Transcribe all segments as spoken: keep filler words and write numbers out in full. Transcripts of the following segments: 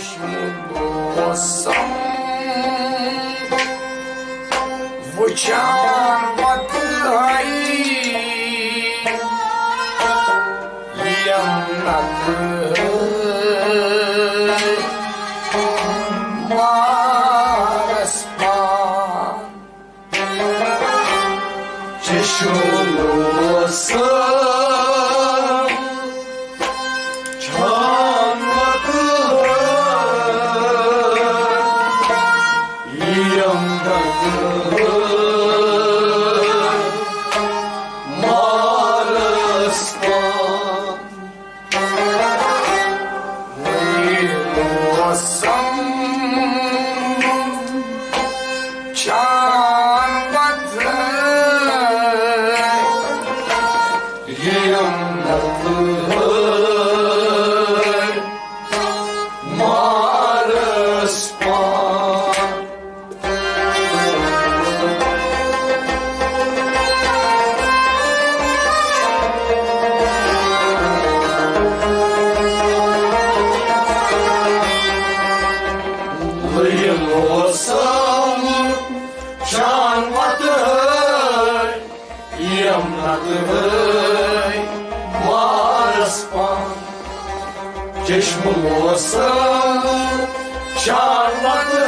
چشمہٕ اوسم وٕچھان وتہٕ ہاے، یِم نتہٕ مارس پان۔ چشمہٕ اوسم چھان وتہٕ یِم دتہٕ مارس پان۔ وۄنۍ اوسم چھان وتہٕ یِم نتہٕ مارس پان۔ لٔیِم اوسم چھان وتہٕ یِم نتہٕ مارس پان۔ چشمہٕ اوسم چھان وتہٕ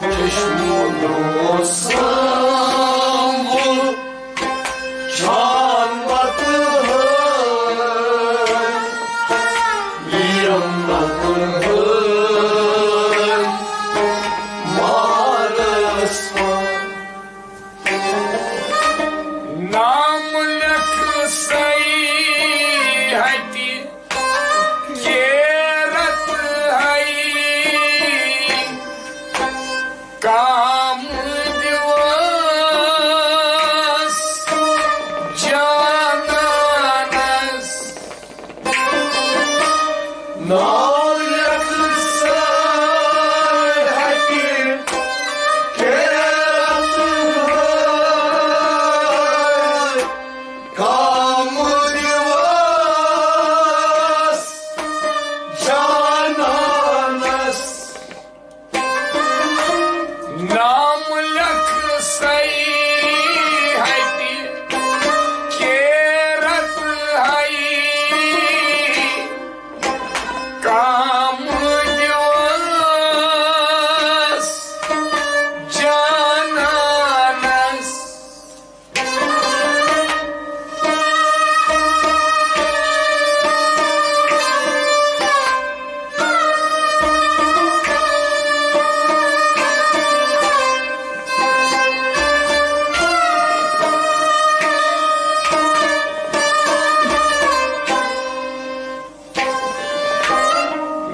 چشمہٕ اوسم چھان وتہٕ یِم نتہٕ مارس پان۔ نام لیکھ سیاحتی کیرت ہاے، کام دیوس جانانس۔ نام لیکھ سیاحتی کیرت ہاے، کام دیوس جانانس۔ نام لیکھ سیاحتی کیرت ہاے، کام دیوس جانانس۔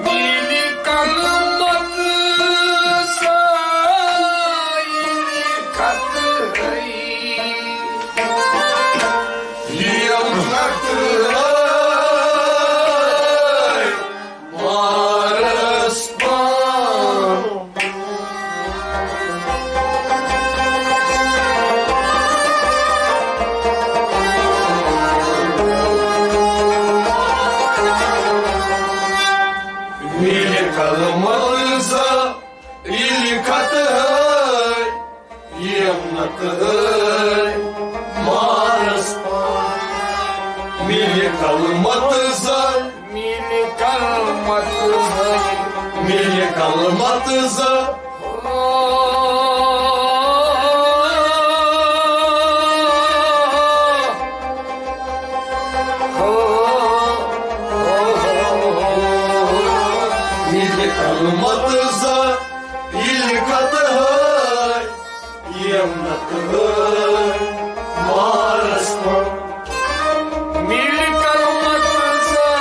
نیٖلہِ کلمت سایہِ خط ہے، یِم خط ہے مارس پان۔ نیٖلہِ کلمت سایہِ خط ہے، نتہٕ ہٲے مارس پان۔ مِلہِ کلمت زن۔ مِلہِ کلمت زن۔ مِلہِ کلمت زن۔ مِلہِ کلمت زن۔ ییٚلہِ کتہٕ ہٲے یِم نتہٕ ہٲے مارس پان۔ مِلہِ کلمت زٕ،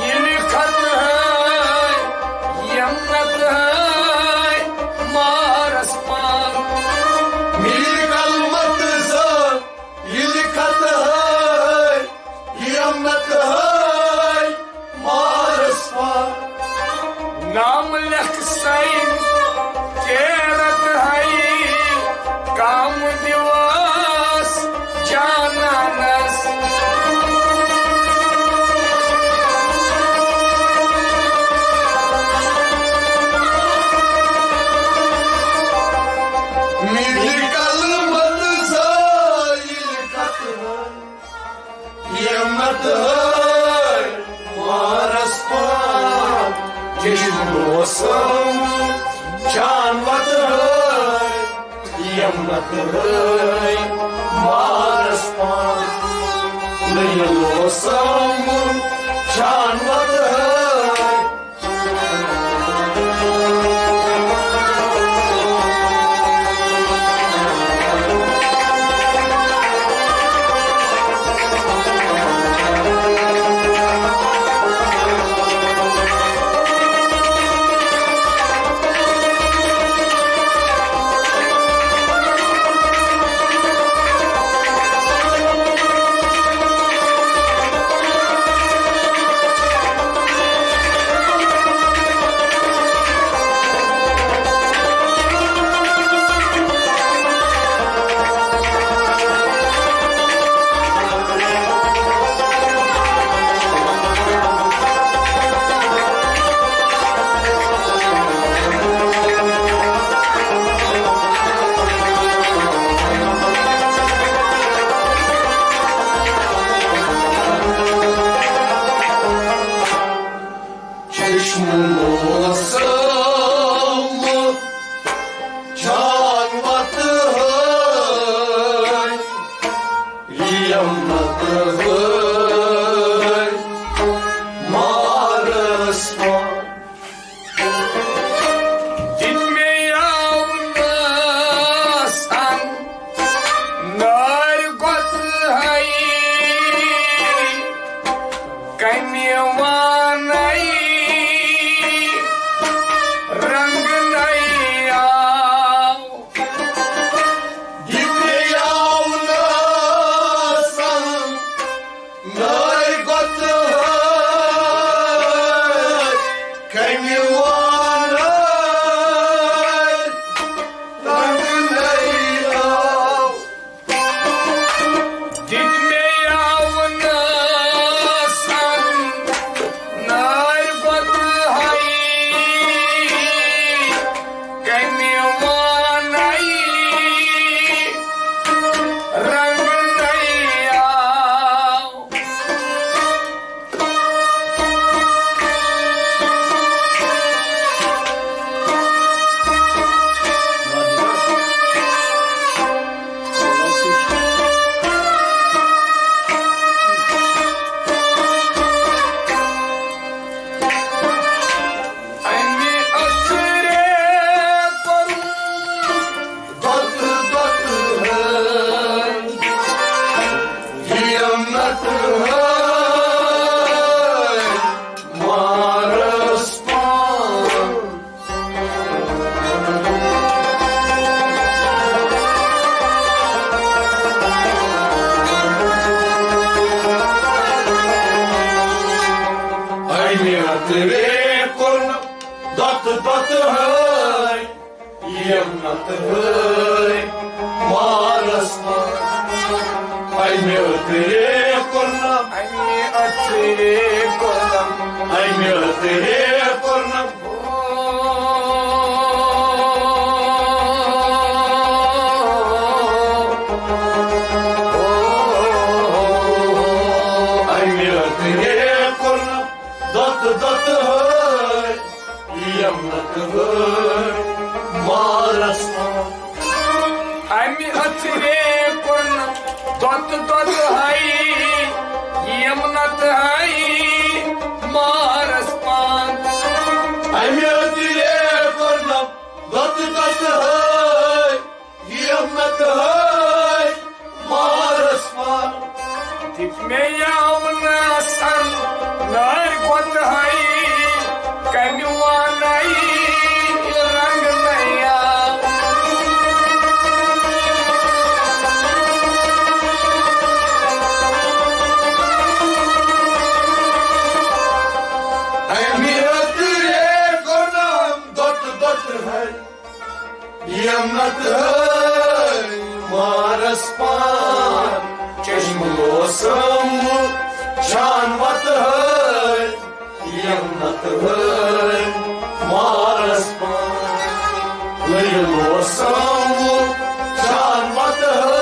ییٚلہِ کتہٕ ہٲے یِم نتہٕ ہٲے مارس پان۔ مِلہِ کلمت زٕ، ییٚلہِ کتہٕ ہٲے یِم نتہٕ ہٲے مارس پان۔ نام لیکھ سائن کیرت ہائی، کام دیواس جانانس۔ مِلہِ کلمت زٲیِل کتہٕ یِم نتہٕ ہٲے مارس پان۔ چشم موسم جانور ہٲے یِم نتہٕ ہٲے مارس پان۔ نٔیِل موسم جانور ہٲے۔ چشم موسم جانور ہٲے، یِم نتہٕ ہٲے مارس پان۔ دِتۍ مےٚ یاو ناسن نارِ گۄتہٕ ہاے، کمہِ وانَے رنٛگہٕ نَے آو۔ دِتۍ مےٚ یاو ناسن نارِ گۄتہٕ ہاے، کمہِ وانَے رنٛگہٕ نَے آو۔ دِتۍ مےٚ یاو ناسن نارِ گۄتہٕ ہاے، کمہِ وانَے رنٛگہٕ نَے آو۔ اَمہِ اَتھٕ رے کوٚر دۄدٕ دۄدٕ ہٲے، یِم نتہٕ ہٲے مارس پان۔ اَمہِ اَتھٕ رے کوٚر دۄدٕ دۄدٕ ہٲے، یِم نتہٕ ہٲے مارس پان۔ اَمہِ اَتھٕ رے کوٚر نہٕ۔ اَمہِ اَتھٕ رے کوٚر نہٕ۔ اَمہِ اَتھٕ رے کوٚر نہٕ۔ دۄتہٕ ہٲے، یِم نہٕ تہٕ ہٲے مارس پان۔ امہِ اتھرے کوٚرنم دۄتہٕ دۄتہٕ ہاے، یِم نتہٕ ہاے مارس پان۔ امہِ اتھرے کوٚرنم دۄتہٕ دۄتہٕ ہاے، یِم نتہٕ ہاے مارس پان۔ دِتۍ مےٚ یاونہٕ آسن نارِ گۄتہٕ ہاے، کمہِ وانَے رنگ نیا۔ امہِ اتھرے کوٚرنم دۄتہٕ دۄتہٕ ہاے، یِم نتہٕ ہاے مارس پان۔ چشمہٕ لوسم وُچھان وتہٕ ہاے، یِم نتہٕ ہاے مارس پان۔ لٔرِ لوسم وُچھان وتہٕ ہاے۔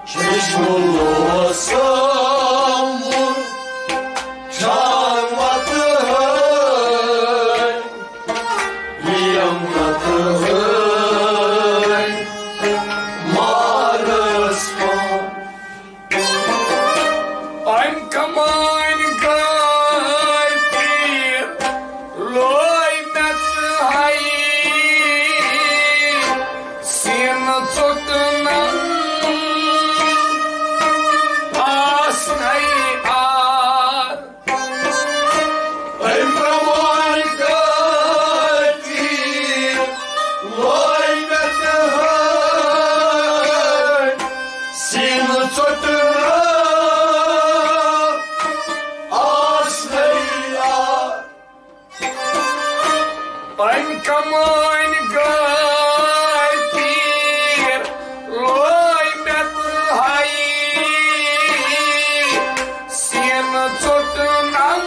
چشمہٕ لوسم وُچھان وتہٕ ہاے، یِم نتہٕ ہاے مارس پان۔ أمۍ کمانہِ گٲلۍ تیٖر لوے مےٚ تہٕ ہاے، سیٖنہٕ ژوٚٹنَم آسنَے آر۔ أمۍ کمانہِ گٲلۍ تیٖر لوے مےٚ تہٕ ہاے، سیٖنہٕ ژوٚٹنَم آسنَے آر۔ أمۍ کمانہِ گٲلۍ تیٖر لوے مےٚ تہٕ ہاے، سیٖنہٕ ژوٚٹنَم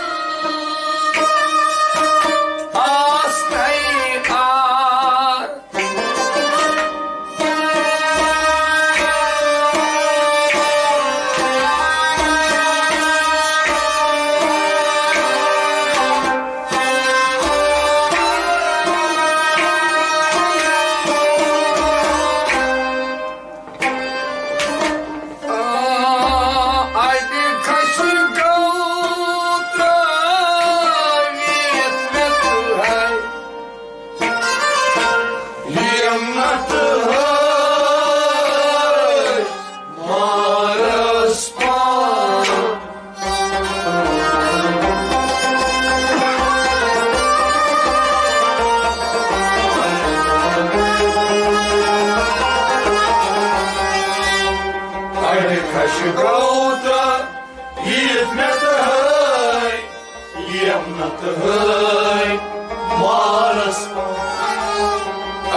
آسنَے آر۔ اَڑِ کھَسہِ گوٚو ترٛٲوِتھ مےٚ تہٕ ہاے، یِم نتہٕ ہاے مارس پان۔ اَڑِ کھَسہِ گوٚو ترٛٲوِتھ مےٚ تہٕ ہاے، یِم نتہٕ ہاے مارس پان۔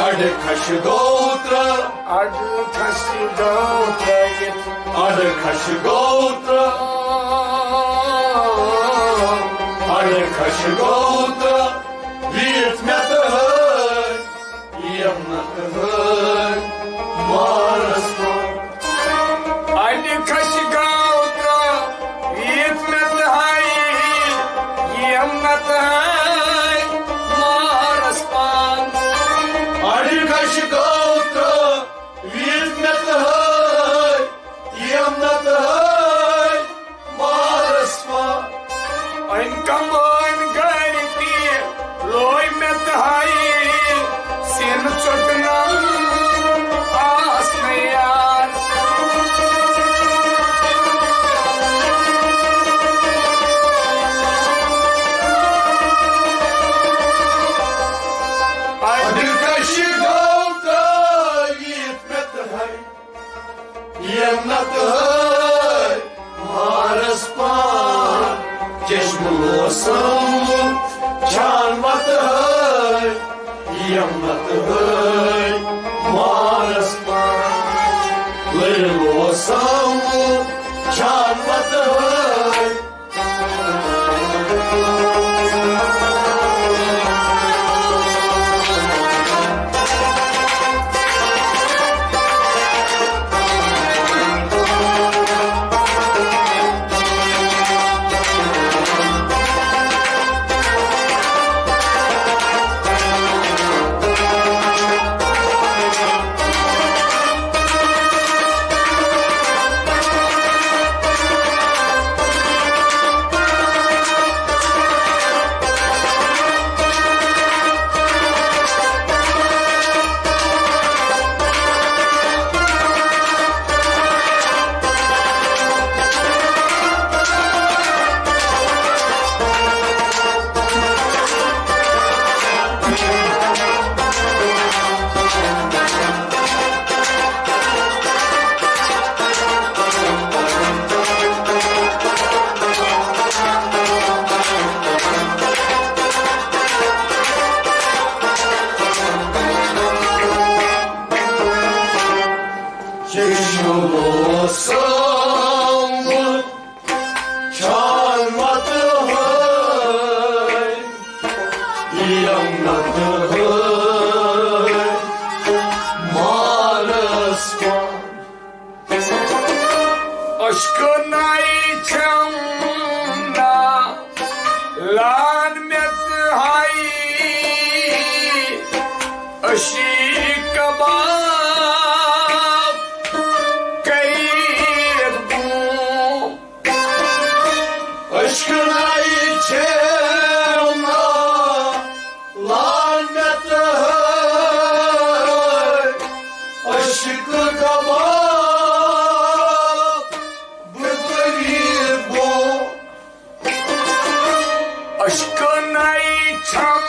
اَڑِ کھَسہِ گوٚو ترٛٲ-، اَڑِ کھَسہِ گوٚو ترٛٲوِتھ۔ اَڑِ کھَسہِ گوٚو ترٛٲ-، اَڑِ کھَسہِ گوٚو ترٛٲوِتھ مےٚ تہٕ ہاے، یِم نتہٕ ہاے مارس پان۔ اَڑِ کھَسہِ گوٚو ترٛٲوِتھ مےٚ تہٕ ہاے، یِم نتہٕ ہاے مارس پان۔ جنت ہٲے مارس پتھ، لٔلۍ اوسم چھانوت ہٲے۔ چشمہٕ اوسم چھانوت ہٲے، یمنت ہٲے، مارس پتھ۔ اشکنائی چھم نا لان مت ہائی، اشی کباب کریت بو۔ اشکنائی چھم نا لان مت ہائی، اشک کباب بکری بو۔ اشکنائی چھم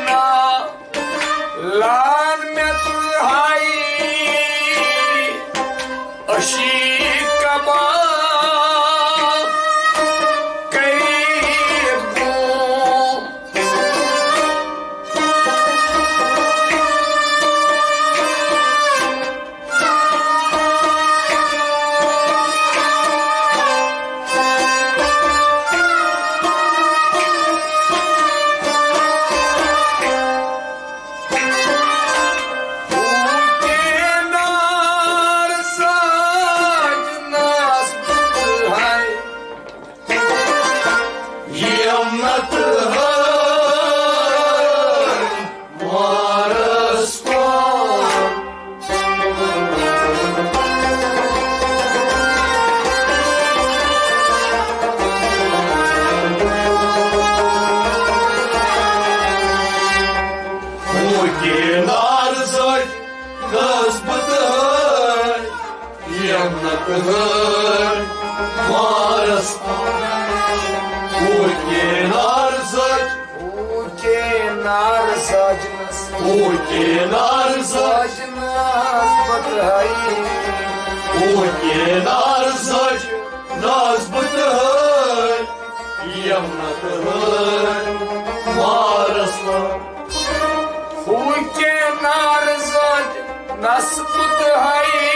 نا لان مت ہائی، اشی کباب کریت بو۔ یمنت ہائی مارس پتھ۔ ہوکے نار زج نسبت ہائی، یمنت ہائی مارس پتھ۔ ہوکے نار زج۔ ہوکے نار زج نس۔ ہوکے نار زج۔ زج نسبت ہائی۔ ہوکے نار زج نسبت ہائی، یمنت ہائی مارس پتھ۔ ہوکے نار زج نسبت ہائی،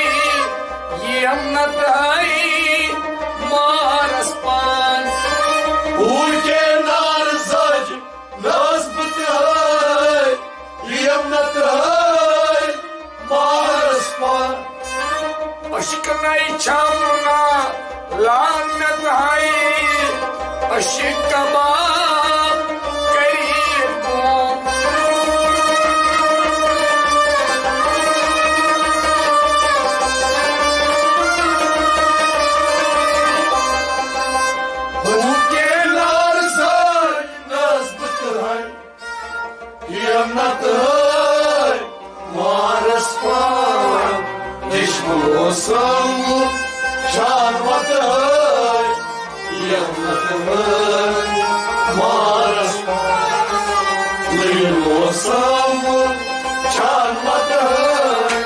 یمنت ہائی مارس پتھ۔ ہوکے نار زج نسبت ہائی، یمنت ہائی مارس پتھ۔ اشکنائی چھم نا لان مت ہائی، اشک کباب کریت بو۔ ہوکے نار زج نسبت ہائی، یمنت ہائی مارس پتھ۔ چشمہٕ اوسم چھانوت ہائی، یمنت ہائی مارس پتھ۔ لٔلۍ اوسم چھانوت ہائی۔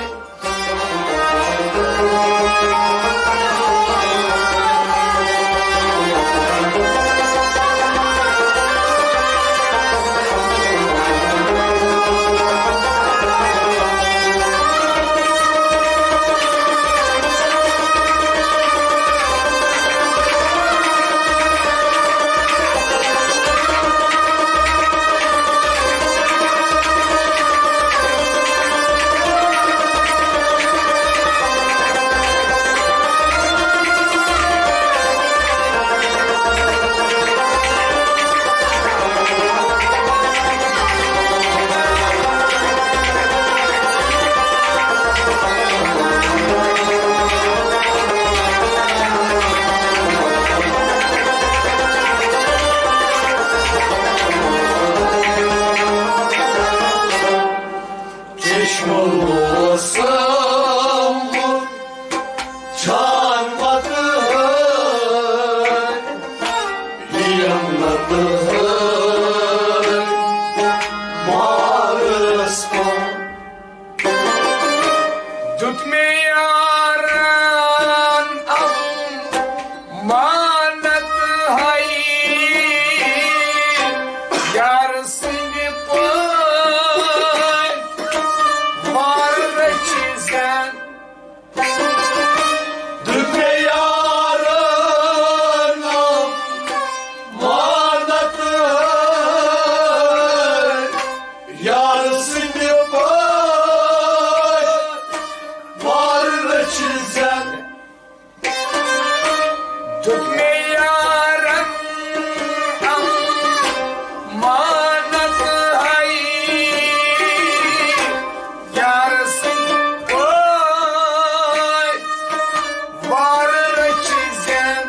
موسم چھان وتہٕ ہٲے، یِم نتہٕ ہٲے، مارس پان۔ دیُت مےٚ یارن امانت ہاے، یار سٕنٛدِ پٲٹھۍ وارٕ رٔچھۍ زٮ۪ن۔ دیُت مےٚ یارن امانت ہاے، یار سٕنٛدِ پٲٹھۍ وارٕ رٔچھۍ زٮ۪ن۔ دیُت مےٚ یارن امانت ہاے، یار سٕنٛدِ پٲٹھۍ وارٕ رٔچھۍ زٮ۪ن۔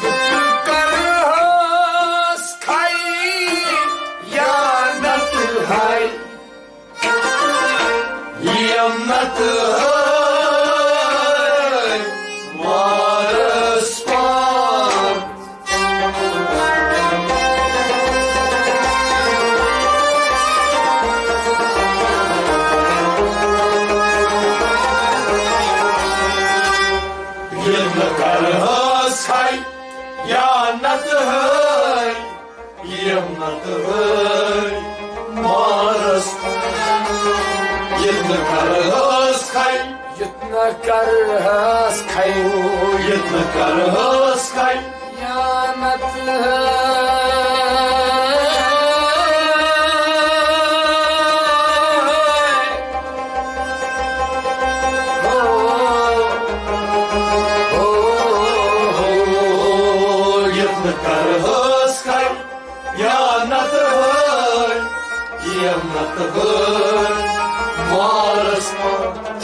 یُتھ کرہس خیانت ہاے، یِم نتہٕ ہاے، مارس پان۔ یِم نہٕ کرہس ہاے، یا نتہٕ ہاے، یِم نتہٕ ہاے، مارس۔ یِتھ نہٕ کرہس کھے۔ یِتھ نہٕ کرہس کھے۔ یِتھ نہٕ کرہس کھے۔ یا نتہٕ ہاے۔ ہو، ہو، ہو، ہو، یِتھ نہٕ کرہس کھے۔ یا نتہٕ ہاے، یِم نتہٕ ہاے، مارس پان۔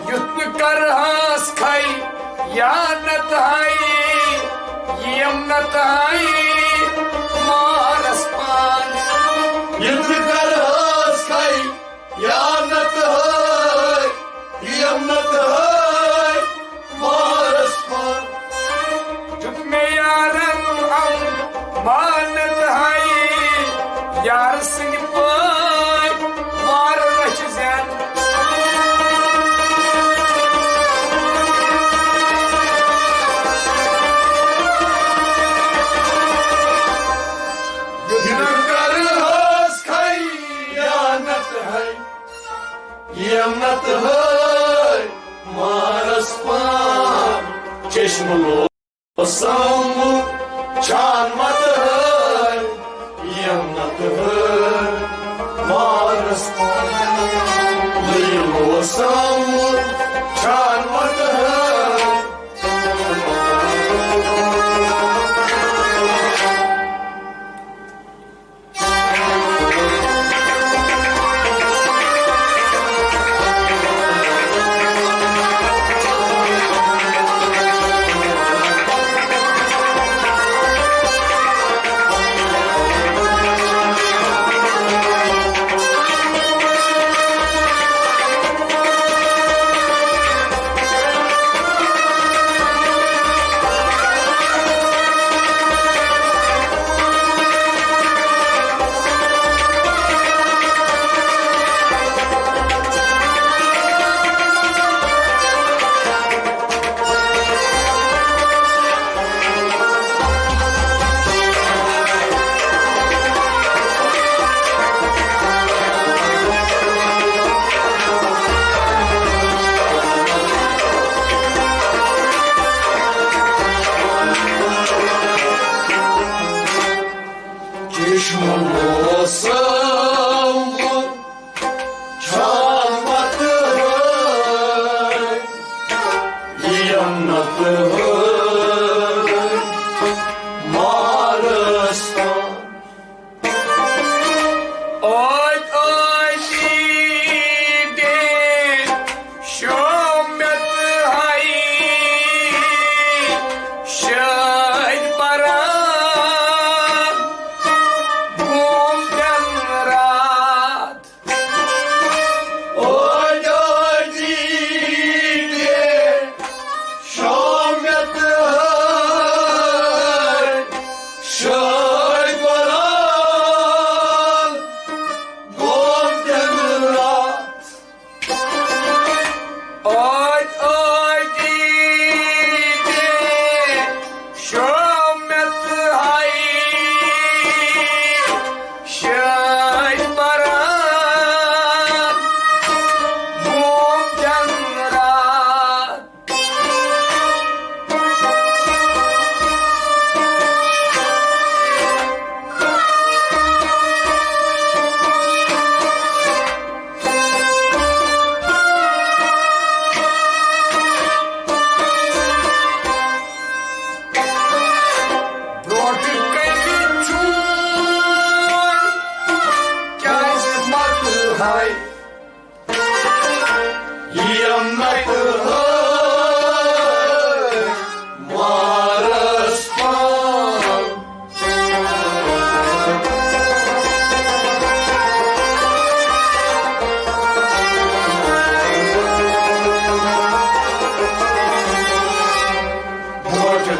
یُتھ نہٕ کرہس کھے، یا نتہٕ ہاے، یِم نتہٕ ہاے، مارس پان۔ یُتھ نہٕ کرہس کھے، یا نتہٕ ہاے، یِم نتہٕ ہاے، مارس پان۔ دیُت مےٚ یارن امانت ہاے، یار سٕنٛدِ پٲٹھۍ وارٕ رچھِ زٮ۪ن۔ یُتھ نہٕ کرہس کھے، یا نتہٕ ہاے، یِم نتہٕ ہاے، مارس پان۔ چشمہٕ لوسم چھان متہٕ ہاے، یِم نتہٕ ہاے، مارس پان۔ لٔیِم لوسم چھان متہٕ ہاے۔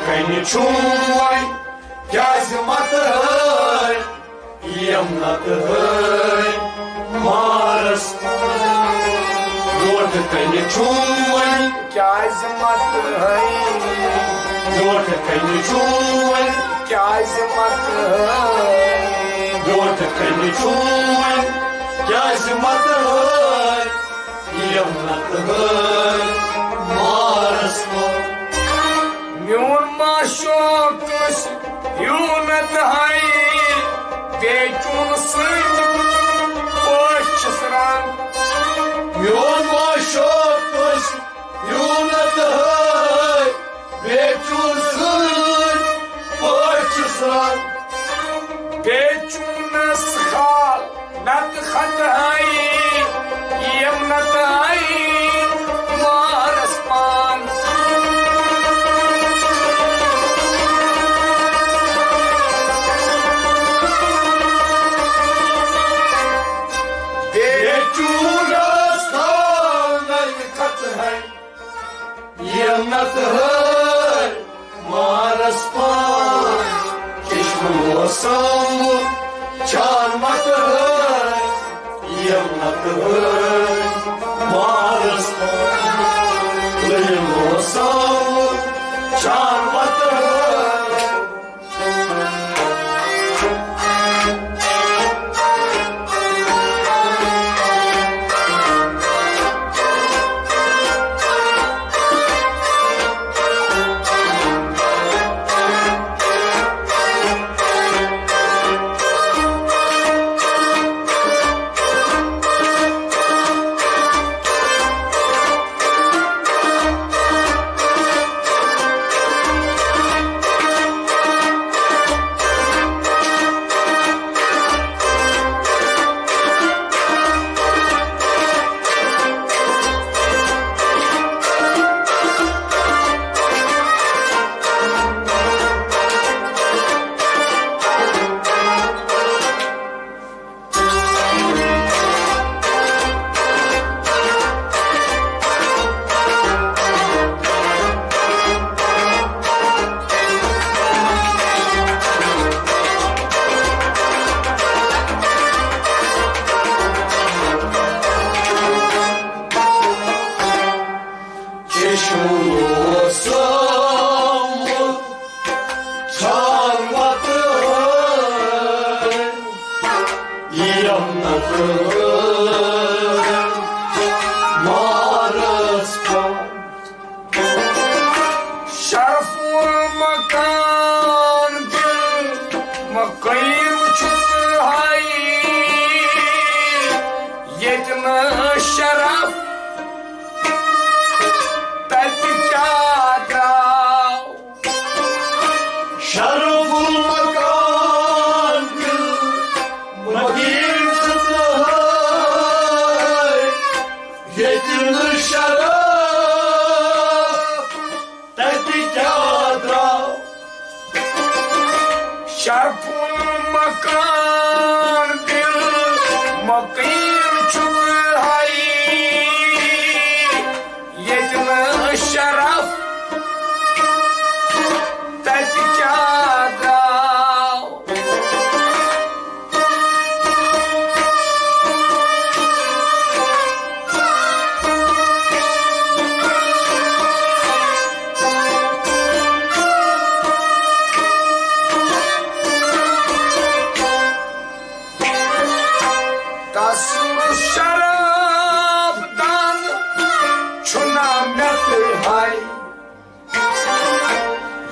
کنہِ چھُم وۄنۍ کیٛازِ متہٕ ہٲے، یِم نتہٕ ہٲے مارس۔ برونٛٹھ کنہِ چھُم وۄنۍ کیٛازِ متہٕ ہٲے، برونٛٹھ کنہِ چھُم وۄنۍ کیٛازِ متہٕ ہٲے، برونٛٹھ کنہِ چھُم وۄنۍ کیٛازِ متہٕ ہٲے، یِم نتہٕ ہٲے مارس۔ میون ما شوق کٲنٛسہِ ہیوٗ نتہٕ ہاے، بے چون سۭتۍ پٲٹھۍ چھُس رنگ۔ میون ما شوق کٲنٛسہِ ہیوٗ نتہٕ ہاے، بے چون سۭتۍ پٲٹھۍ چھُس رنگ۔ بے چونس خال نتہٕ خطہٕ ہاے، یِم نتہٕ ہاے مارس پان۔ بے چونس خال نتہٕ خطہٕ ہاے، یِم نتہٕ ہٲے مارس پان۔ چشمہٕ موسم چھان متہٕ ہٲے، یِم نتہٕ ہٲے مارس پان۔ یِم موسم چھان متہٕ ہٲے۔ چشمہٕ موسم چھان متہٕ ہٲے، یِم نتہٕ ہٲے مارس پان۔ شرف مکان دل مقیم چھُس ہاے، ییٚتہِ نہٕ شرف تتہِ کیٛاہ درٛاو۔ شرف المکان دل مقیم چھُس ہاے، ییٚتہِ نہٕ شرف تتہِ کیٛاہ درٛاو۔ شرف المکان دل مقیم چھُس ہاے، ییٚتہِ نہٕ شرف تتہِ کیٛاہ درٛاو۔ قصر شرف دان چھُنہ مےٚ تہِ ہاے،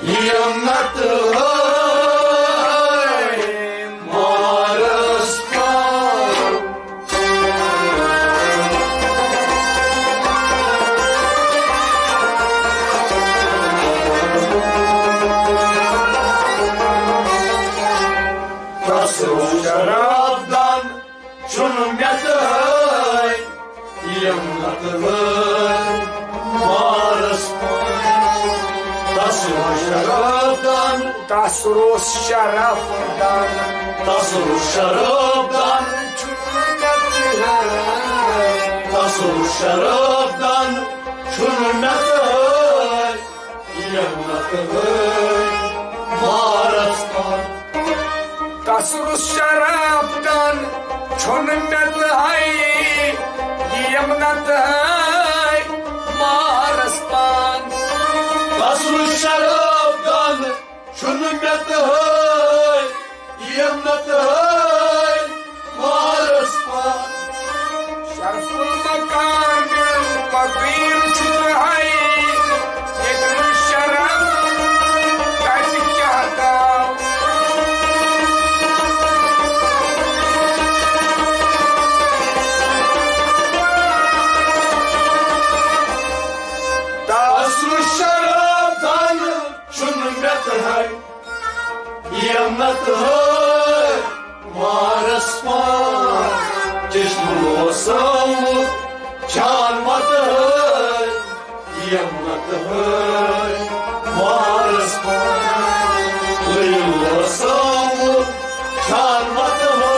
یِم نتہٕ ہاے مارس پان۔ قصر شرف دان چھُنہٕ مےٚ تہٕ ہٲے، یِم نتہٕ ہٲے مارس پان۔ تس اوس شرف دان، تس اوس شرف دان، تس اوس شرف دان، چھُنہٕ مےٚ تہٕ ہٲے۔ تس اوس شرف دان، چھُنہٕ مےٚ تہٕ ہٲے، یِم نتہٕ ہٲے۔ رُس شراب دان چھُنہٕ مےٚ تہٕ ہاے، یِم نَتہٕ ہاے مارس پان۔ بس رُس شراب دان چھُنہٕ مےٚ تہٕ ہاے، یِم نَتہٕ ہاے مارس پان۔ شرف المکان فقیر چھُ تہٕ ہاے، ییٚتہِ نہٕ شرف کَتہِ کیٛاہ تام۔ دس رُس شراب دان چھُنہٕ مےٚ تہٕ ہاے، یِم نَتہٕ ہاے مارس پان۔ چشمہٕ اوس آمُت چھان مَتہٕ ہاے، یِم نَتہٕ ہاے مارس پان۔ لٔیِل اوس آمُت چھان مَتہٕ ہاے۔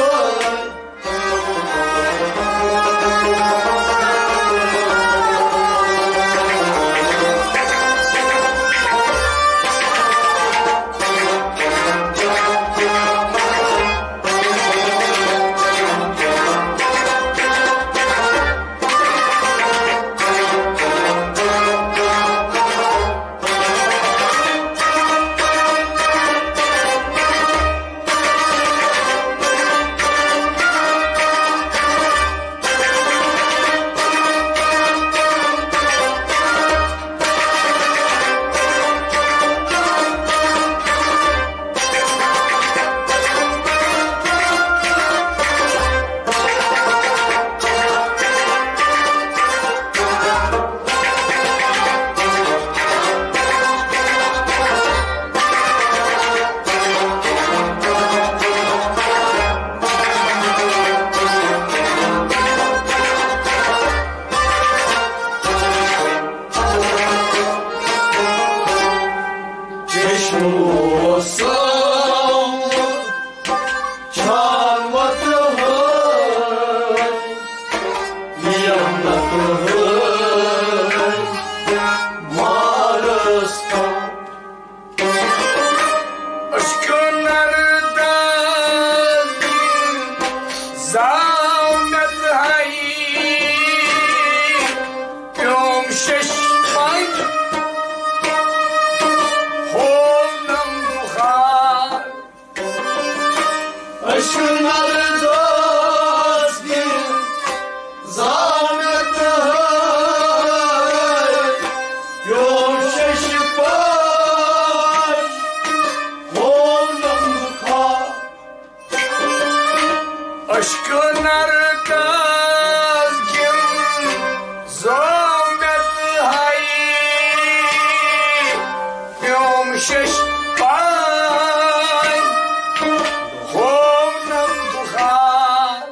چشمہٕ اوس آمُت چھان مَتہٕ ہاے، یِم نَتہٕ ہاے مارس پان۔ اشکنر دادی زامت ہائی، پیوم شش پنج ہونم بخار۔ اشکنر دادی زامت ہائی، پیوم شش پنج ہونم بخار۔ اشکنر دادی زامت ہائی، پیوم شش پنج ہونم بخار۔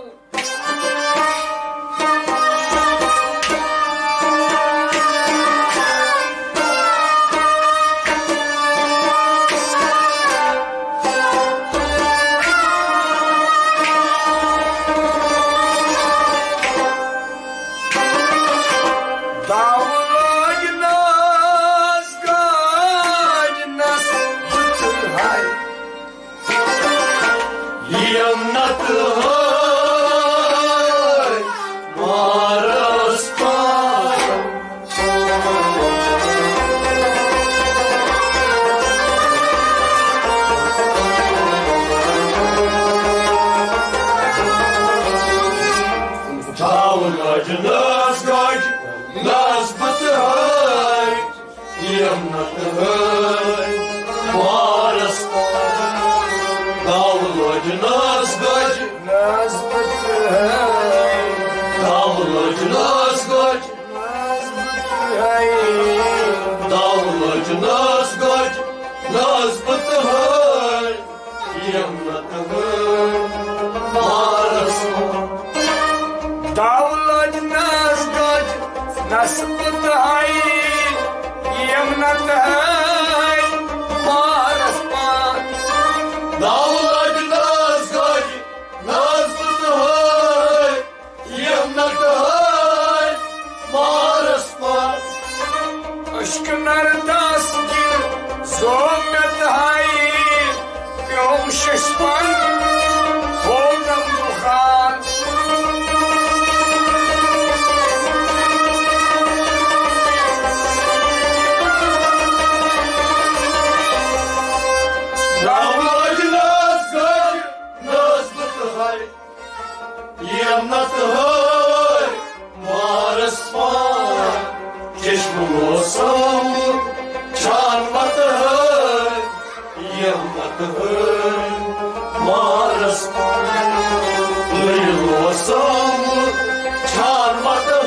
داو لوگ ناز گاج نس بتر ہائی۔ یِم نَتہٕ ہاے مارس پان۔ داو لوگ ناز گاج نس بتر ہائی۔ یِم نَتہٕ ہاے مارس پان۔ داو لوگ ناز گاج نس بتر ہائی۔ داو لوگ ناز گاج نس بتر ہائی۔ داو لوگ ناز گاج نس بتر ہائی۔ یِم نَتہٕ ہاے مارس پان۔ داو لوگ ناز گاج نس بتر ہائی، یِم نَتہٕ ہاے مارس پان۔ داو لوگ ناز گاج نس بتر ہائی، یِم نَتہٕ ہاے مارس پان۔ اشکنر دادی زامت ہائی، پیوم شش پنج مارس لٔیِو سامہٕ چھان متہٕ۔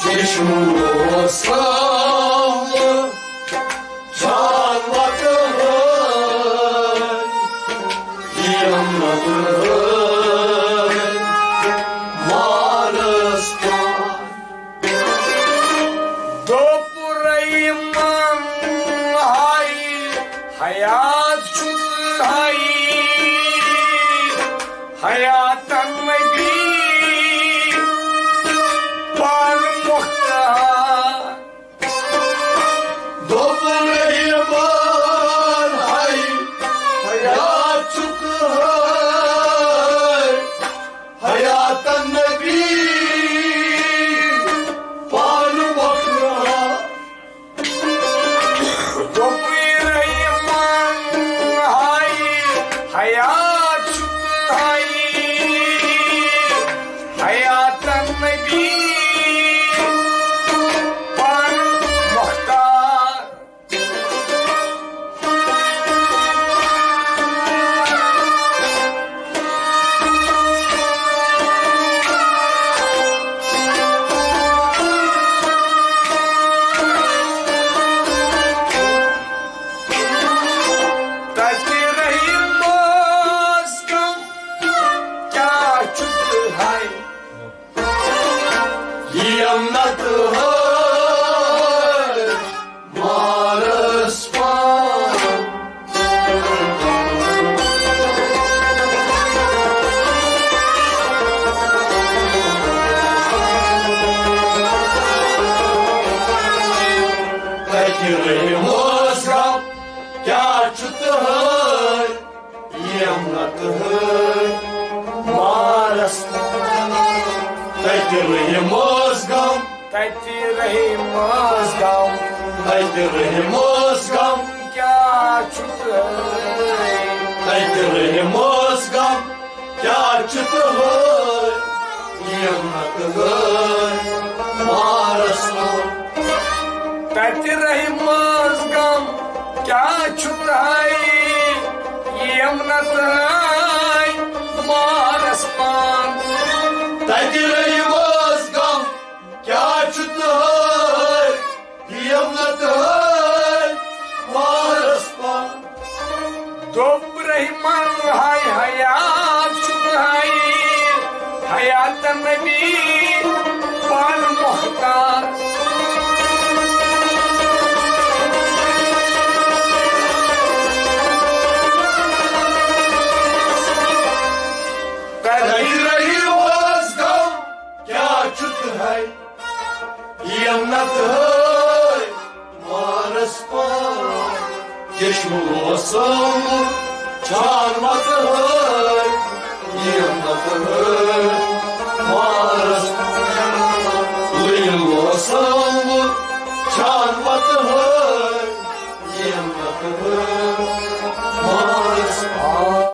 چشمہٕ اوس آمُت جان وطنہٕ، یِم نہٕ مارس پان۔ دوٚپ رحیمن، ہاے حیات چھُ ہاے، حیاتن نبی پان مختار۔ دوٚپ رحیمن، ہاے حیات چھُ ہاے، حیاتن نبی پان مۄکلاو۔ دوٚپُے رحیمن، ہاے حیات چھُ ہاے، حیاتن نبی پان مۄختار۔ تتہِ رحیمس غم کیٛاہ چھُ تہٕ ہاے۔ یِم نتہٕ ہٲے مارس پان۔ تتہِ رحیمس غم کیٛاہ چھُ تہٕ ہٲے۔ یِم نتہٕ ہٲے مارس پان۔ تتہِ رحیمس غم۔ تتہِ رحیمس غم۔ تتہِ رحیمس غم۔ کیٛاہ چھُ تہٕ ہٲے۔ تتہِ رحیمس غم۔ کیٛاہ چھُ تہٕ ہٲے۔ یِم نتہٕ ہٲے مارس پان۔ تتہِ رحیمس غم کیٛاہ چھُ تہٕ ہاے، یِم نتہٕ ہٲے مارس پان۔ تتہِ رحیمس غم کیٛاہ چھُ تہٕ ہاے، یِم نتہٕ ہٲے مارس پان۔ دوٚپ رحیمن، ہاے حیات چھُ ہاے، حیات نبی پان مختار۔ تتہِ رحیمس غم کیٛاہ چھُ ہاے، یِم نتہٕ ہٲے مارس پان۔ چشمہٕ اوس آمُت چھان متہٕ